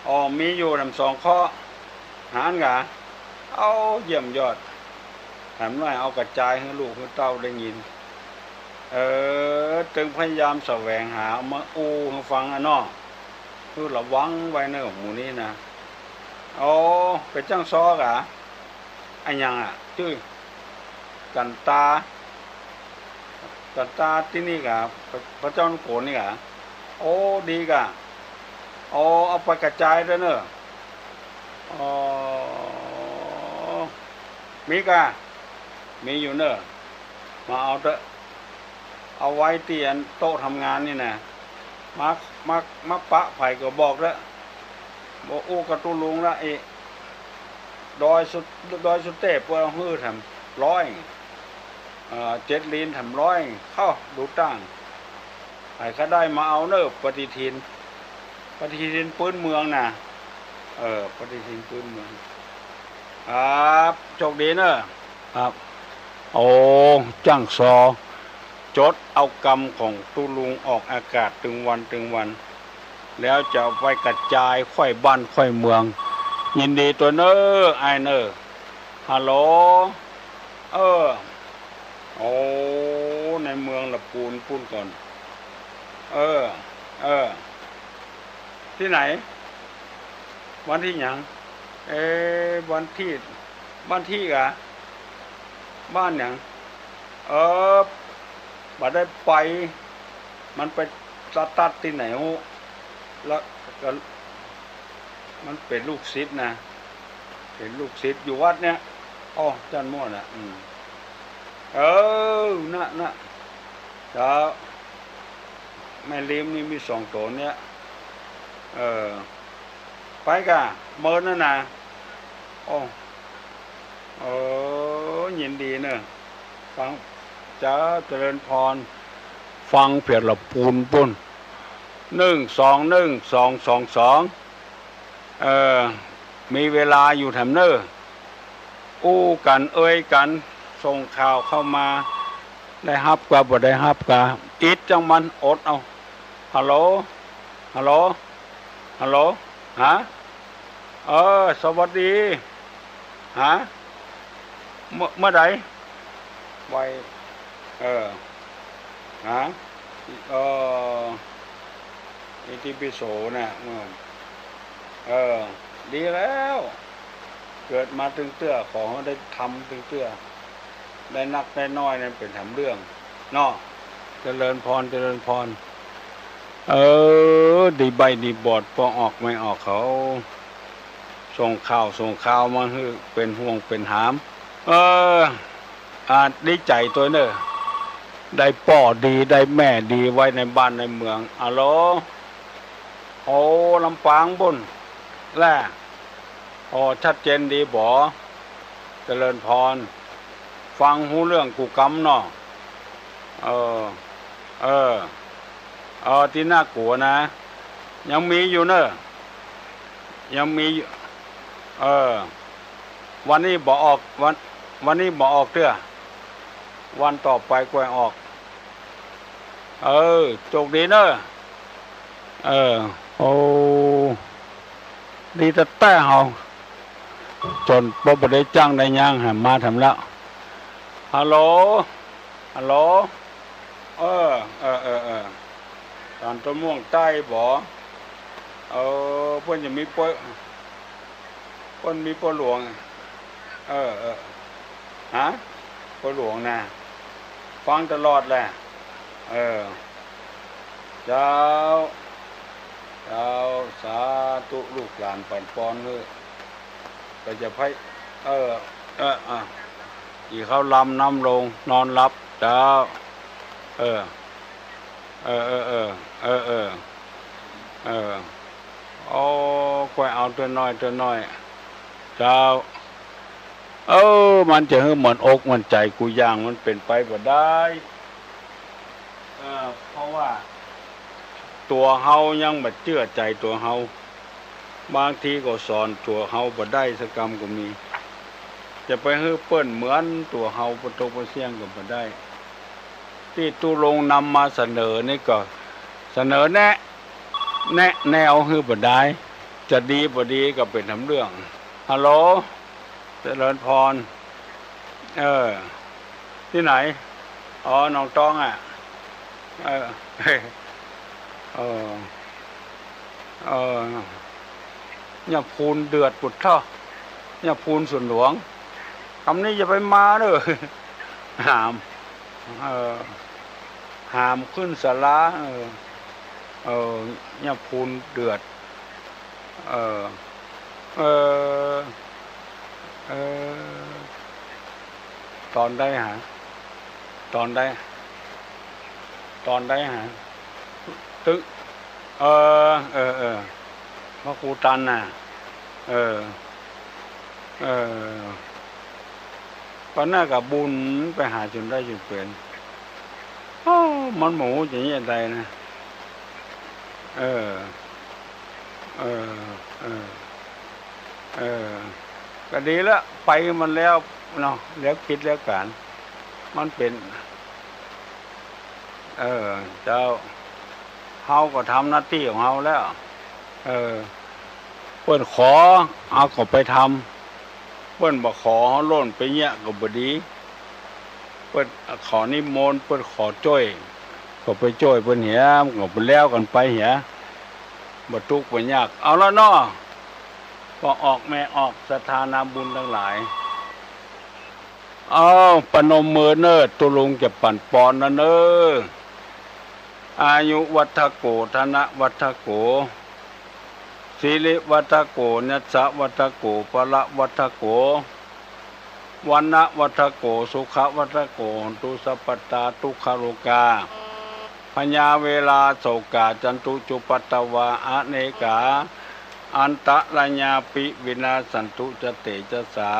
อ๋อ มีอยู่แถมสองข้อ หันกา เอา เยี่ยมยอด แถมหน้อยเอากระจายหื้อลูกหื้อเต้าได้ยิน เออ ตึงพยายามแสวงหาเอามาอู้หื้อฟังอะเนาะ หื้อระวังไว้เนอะ หมู่นี้นะ อ๋อ เป๋นจ้างซอก๋า อะหยังอะ จื้อ จั๋นตา จั๋นตาตี้นี่ก๋า พระ พระเจ้าโกศนี่ก๋า โอ้ ดีก๋า โอ้ เอาไปกระจายตวยเน่อ อ๋อ มีก๋า มีอยู่เน่อ มาเอาเต๊อะ เอาไว้ตี้อันโต๊ะทำงานนี่นะ มา มา มาปะใผก็บอกเต๊อะ บ่อู้กับตุ๊ลุงละ ไอ้ดอยสุ ดอยสุเตพ ปวดหื้อแถมร้อย เอ่อ เจ็ดลีนแถมร้อย เข้าดูตั้ง ใผก็ได้มาเอาเน่อ ปฏิทิน ปฏิทินปื๊นเมืองนะ เออ ปฏิทินปื๊นเมือง ครับ โชคดีเน่อ ครับ โอ้ จ้างซอ จดเอากำของตุ๊ลุงออกอากาศตึงวันตึงวัน แล้วจะเอาไปกระจายค่อยบ้านค่อยเมือง ยินดีตวยเน่อ อ้ายเน่อ ฮัลโหล เออ โอ้ ในเมืองละปูนปู้นก่อน เออ เออ ตี้ไหน บ้านตี้หยัง เอ๊ะ บ้านตี้ บ้านตี้ก๋า บ้านหยัง เออ บ่ได้ไป มันไปตัด ตัดตี้ไหนฮู้ แล้วก็ มันเป๋นลูกศิษย์นะ เป๋นลูกศิษย์อยู่วัดเนี่ย อ้อ จั้นมั่วนะ อืม เออ น่ะ น่ะ เจ้า แม่ลีมนี่มีสองตั๋วเนี่ย เออ ไปก่า เมินนั่นนะ โอ้ เออ ยินดีเน่อ ฟัง เจ้า เจริญพร ฟังเปียรปูนปู้น นึ่งสองนึ่งสองสองสอง เออ มีเวลาอยู่แถมเน่อ อู้กั๋นเอ่ยกั๋น ส่งข่าวเข้ามา ได้ฮับกาบ่ได้ฮับกา อิดจังมัน อดเอา ฮัลโหล ฮัลโหล ฮัลโหล ฮะ เออ สวัสดี ฮะ เมื่อ เมื่อใด ไว เออ ฮะ เออ อิติปิโสน่ะ เออ เออ ดีแล้ว เกิดมาตึงเตื้อ ขอได้ทำตึงเตื้อ ได้นักได้น้อยนั้นเป๋นแถมเรื่อง เนาะ เจริญพร เจริญพร เออ ดีใบ้ดีบอด ปอออกไม่ออกเขา ส่งข่าว ส่งข่าวมาหื้อ เป๋นห่วงเป๋นหาม เออ อ่า ดีใจ๋ตวยเน่อ ได้ป้อดี ได้แม่ดีไว้ในบ้านในเมือง ฮัลโหล โอ้ ลำปางปู้นแหละ โอ้ ชัดเจนดีบ่ เจริญพร ฟังฮู้เรื่องกู้กำเนาะ เออ เออ เออ ตี้น่ากลัวนะ ยังมีอยู่เน่อ ยังมีอยู่ เออ วันนี้บ่ออก วัน วันนี้บ่ออกเตื้อ วันต่อไปกว่าออก เออ โจคดีเน่อ เออ โอ้ ดีแต๊ๆ เฮา จ๋นปอบ่ได้จ้างได้หยัง หามาแถมแล้ว ฮัลโหล ฮัลโหล เออ เออ เออ เออ ตานต้นม่วงใต้บ่ เออ เปิ้นจะมีป้อ เปิ้นมีป้อหลวง เออ เออ ฮะ ป้อหลวงนะ ฟังตลอดแหละ เออ เจ้า เจ้า สาธุ ลูกหลานปั๋นปอนหื้อ ก็จะไป เออ เออ อ่ะ กิ๋นข้าวลำน้ำลง นอนหลับ เจ้า เออ เออ เออ เออ เออ เออ เออ โอ้ ก้อยเอาเตื้อน้อย เตื้อน้อย เจ้า เออ มันจะหื้อเหมือนอกเหมือนใจ๋กู้อย่าง มันเป๋นไปบ่ได้ เออ เพราะว่าตั๋วเฮายังบ่เจื้อใจ๋ตั๋วเฮา บางทีก็สอนตั๋วเฮาบ่ได้สักกำก็มี จะไปหื้อเปิ้นเหมือนตั๋วเฮา ปะตกปะเสี้ยงก็บ่ได้ ตี้ตุ๊ลุงนำมาเสนอนี่ก็เสนอแนะ แนะแนวหื้อบ่ได้ จะดีบ่ดีก็เป๋นแถมเรื่อง ฮัลโหล เจริญพร เออ ตี้ไหน อ๋อ หนองตองอ่ะ เออ เออ เออ ย่าพูนเดือดปุดเถาะ ย่าพูนสวนหลวง กำนี้อย่าไปมาเน่อ ห้าม เออ ห้ามขึ้นศาลา เออ เออ ย่าพูนเดือด เออ เออ เออ ต๋อนใดหา ต๋อนใด ต๋อนใดหา ตึก เออ เออ เออ พระครูตันน่ะ เออ เออ ปันนั้นก็บุญไปหาจ๋นได้จ๋นเป๋น โอ้ มันบ่ฮู้จะเยียะใดนะ เออ เออ เออ เออ ก็ดีละ ไปมันแล้วเนาะ แล้วกิจแล้วก๋าน มันเป๋น เออ เจ้า เฮาก็ทำหน้าตี้ของเฮาแล้ว เออ เปิ้นขอ เฮาก็ไปทำ เปิ้นบ่ขอ เฮาโล่นไปเยียะก็บ่ดี เปิ้นขอนิมนต์ เปิ้นขอจ้วย ก็ไปจ้วยเปิ้นเหีย ก็ไปแล้วกั๋นไปเหีย บ่ตุ๊กข์บ่ยาก เอาละเนาะ ป้อออกแม่ออก ศรัทธานาบุญตังหลาย เอา ประนมมือเน่อ ตุ๊ลุงจะปั๋นปอนแล้วเน่อ อายุวัฑฒโข ธนวัฑฒโข สิริวัฑฒโข ยศวัฑฒโข พละวัฑฒโข วรรณวัฑฒโข สุขวัฑฒโข โหนตุสัพพตา ทุกขโรคา พยาเวราโศกา จันตุจุปัตตวา อเนกา อันตรายาปิ วินาสสันตุ จะเตจสา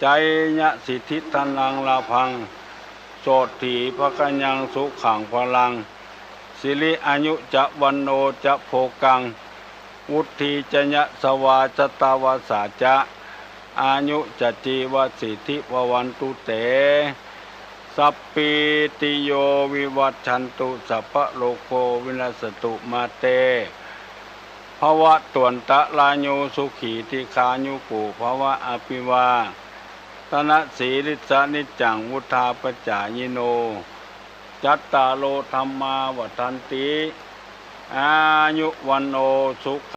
จายสิทธิธนังลาภัง โสตถีภคยัง สุขังพลัง สิริอายุจะ วันโณจะ โภคัง วุฑฒีจะ ยะสวา ชะตะวัสสาจะ อายุจะ จีวสิทธิ ภวันตุ เต สัพพีติโย วิวัชชันตุ สัพพะโรโค วินัสสตุ มาเต ภวัตวันตะราโย สุขีทีฆายุโก ภวะ อภิวาทะนะสีลิสสะนิจจัง วุฑฒาปจายิโน จัตตาโรธัมมา วัฑฒันติ อายุ วันโณ สุ